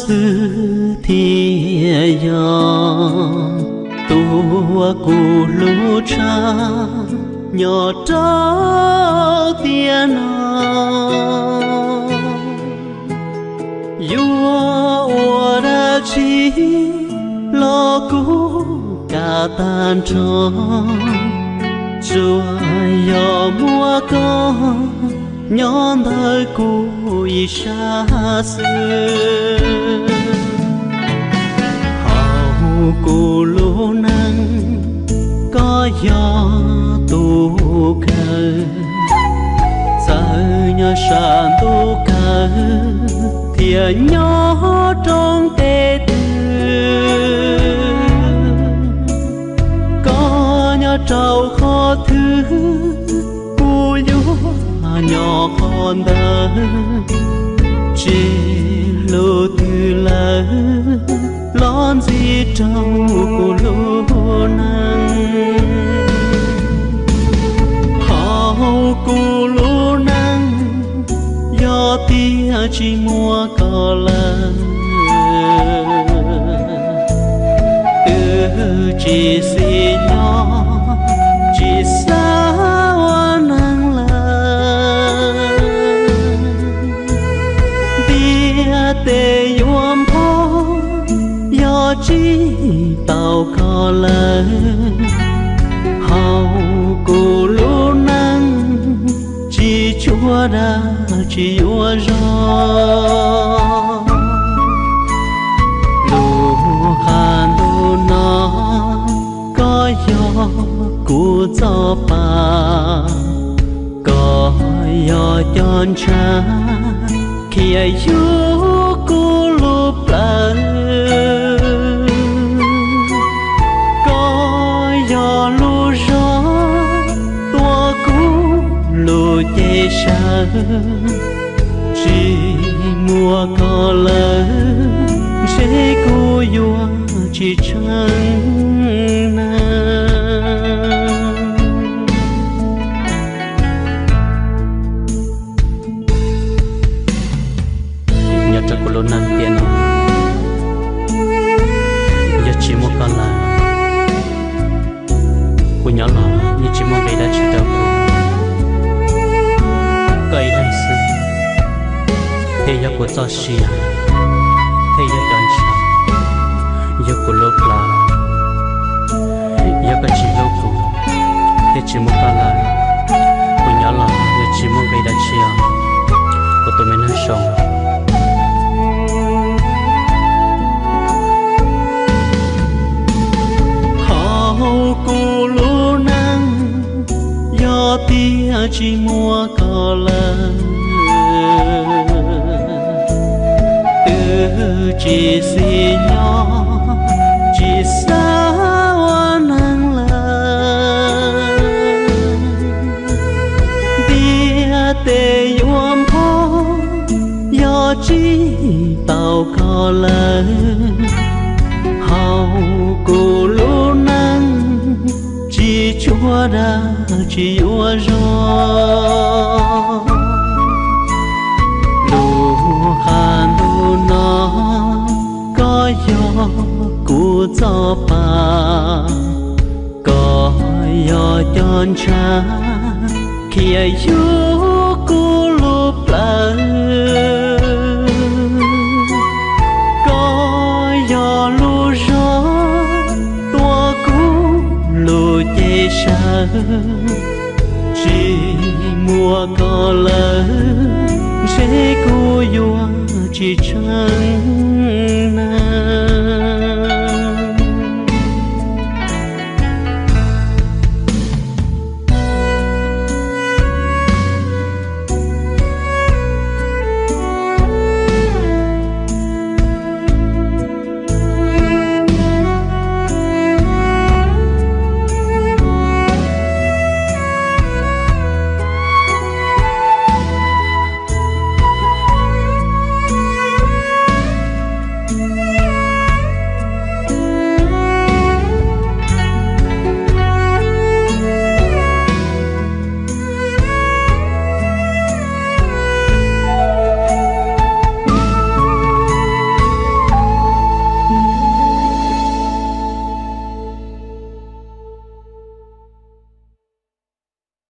Xwb thiaj yog tus uas kuv hlub tshaj nyob rau tiam no. Yuav ua dab tsi los kuv kam tag nrho, tsuas yog muaj koj nyob ntawm kuv ib sab xwb. Hauv kuv lub neej koj yog tus kawg, txawm nyob sab ntuj kawg thiab nyob roob teb twg, koj nyob rau qhov twg kuv yuav nyob qhov ntawd, tsis hlub twg lawm los ntxiv rau kuv lub neej. Hauv kuv lub neej yog tias tsis muaj koj lawm, twb tsis xis nyob tsis xav ua neeg lawm. Ntiaj teb yuav npog yog tsis tau koj lawm, hauv kuv lub neej tsis tshua dag tsis yuav zog. Lub qab ntuj no koj yog kuv txoj pa, koj yog cov ntshav khiav yug kuv lub plawv. Koj yog lub zog tua kuv lub cev sawv, tsis muaj koj lawm ntshe kuv yuav tsis tshee neeg. Nyob rau kuv lub neej tiam no, yog tsis muaj koj lawm, kuv nyob los yeej tsis muaj nqis dab tsi rau kuv. Koj ib leeg xwb thiaj yog kuv txoj sia, thiaj yog cov ntshav, yog kuv lub plawv. Yog koj tsis hlub kuv thiab tsis muaj koj lawm, kuv nyob los yeej tsis muaj nqis dab tsi os, kuv tus me neeg zoo. Hauv kuv lub neej yog tias tsis muaj koj lawm, twb tsis xis nyob tsis xav ua neeg lawm. Ntiaj teb yuav npog yog tsis tau koj lawm, hauv kuv lub neej tsis tshua dag tsis yuav zog. Lub qab ntuj no koj yog kuv txoj pa, koj yog cov ntshav khiav yug kuv lub plawv. Koj yog lub zog tua kuv lub cev sawv, tsis muaj koj lawm ntshe kuv yuav tsis tshee neeg.